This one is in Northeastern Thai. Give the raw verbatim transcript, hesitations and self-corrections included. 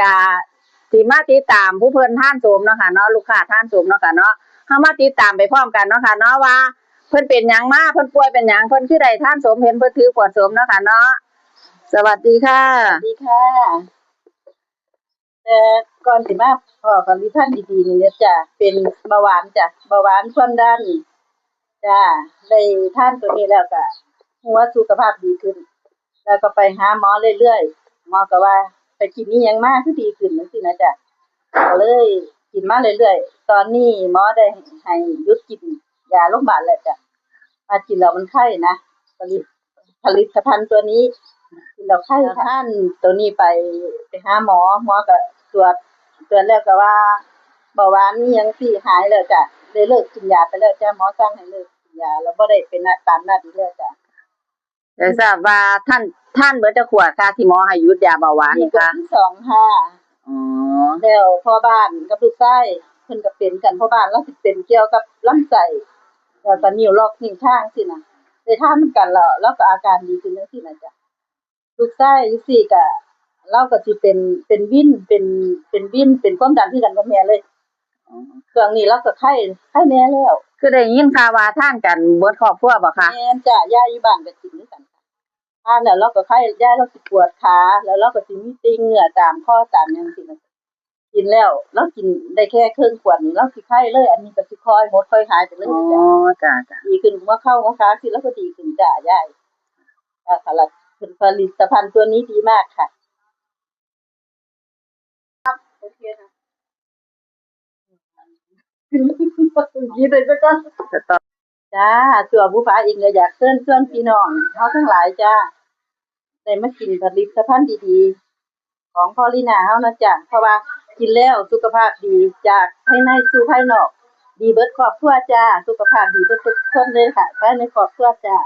กะสิมาติดตามผู้เพิ่นทานโสมเนาะค่ะเนาะ ลูกค้าทานโสมเนาะค่ะเนาะ เฮามาติดตามไปพร้อมกันเนาะค่ะเนาะ ว่าเพิ่นเป็นหยังมา เพิ่นป่วยเป็นหยัง เพิ่นคือได้ทานโสม เห็นเพิ่นถือขวดโสมเนาะค่ะเนาะ สวัสดีค่ะ สวัสดีค่ะ แต่ก่อนสิมาพ้อผลิตภัณฑ์ดีๆนี่เนี่ยจ้ะ เป็นเบาหวานจ้ะ เบาหวานความดันจ้ะ ได้ทานตัวนี้แล้วก็รู้ว่าสุขภาพดีขึ้น แล้วก็ไปหาหมอเรื่อยๆ หมอก็ว่าไปกินอิหยังมาคือดีขึ้นจังซี้นะจ้ะ ก็เลยกินมาเรื่อยๆ ตอนนี้หมอได้ให้หยุดกินยาโรงพยาบาลแล้วจ้ะ ว่ากินแล้วมันไข้นะ ก็เลย ผลิตภัณฑ์ตัวนี้ กินแล้วไข้ ทานตัวนี้ไป ไปหาหมอ หมอก็ตรวจ ตรวจแล้วก็ว่าเบาหวานอิหยังซี้หายแล้วจ้ะ ได้เลิกกินยาไปแล้วจ้ะ หมอสั่งให้เลิกกินยา แล้วบ่ได้เป็นตามนัดอีกแล้วจ้ะ อยากทราบว่าทาน ทานเบิดจักขวดคะ ที่หมอให้หยุดยาเบาหวานนี่คะ นี่ขวดที่สองค่ะ อ๋อ แล้วพ่อบ้านกับลูกชายเพิ่นก็เป็นกัน พ่อบ้านลาวสิเป็นเกี่ยวกับลำไส้ แล้วก็นิ้วล็อกนิ้วชาจังซี้นะ ได้ทานนำกันแล้ว ลาวก็อาการดีขึ้นจังซี้นะจ้ะ ลูกชายจังซี้ก็ ลาวก็สิเป็น เป็นวิน เป็น เป็นวิน เป็นความดันคือกันกับแม่เลย อ๋อ ช่วงนี้ลาวก็ไข้ ไข้แน่แล้ว คือได้ยินข่าวว่าทานกันเบิดครอบครัวบ่คะ แม่นจ้ะ ยายอยู่บ้านก็กินคือกัน ทานแล้วลาวก็ไข้ ยายลาวสิปวดขา แล้วลาวก็สิมีติ่งเนื้อตามคอตามหยังจังซี้นะ กินแล้ว ลาวกินได้แค่ครึ่งขวดนี่ ลาวสิไข้เลย อันนี้ก็สิค่อยหมดค่อยหายไปเลย อ๋อ จ้ะ จ้ะ จ้ะ ดีขึ้น หัวเข่าหัวขาจังซี้ ลาวก็ดีขึ้นจ้ะยาย จ้ะ ผลิต ผลิตภัณฑ์ตัวนี้ดีมากค่ะ โอเคค่ะ กินเลยซะก่อน จ้า ตัวผู้ฟ้าเองก็อยากเชิญชวนพี่น้องเฮาทั้งหลายจ้า ได้มากินผลิตภัณฑ์ดีๆ ของพอลลีนาเฮานะจ้ะ เพราะว่ากินแล้วสุขภาพดี จากภายในสู่ภายนอก ดีเบิดครอบครัวจ้า สุขภาพดีเบิดทุกคนเลยค่ะ ภายในครอบครัวจ้า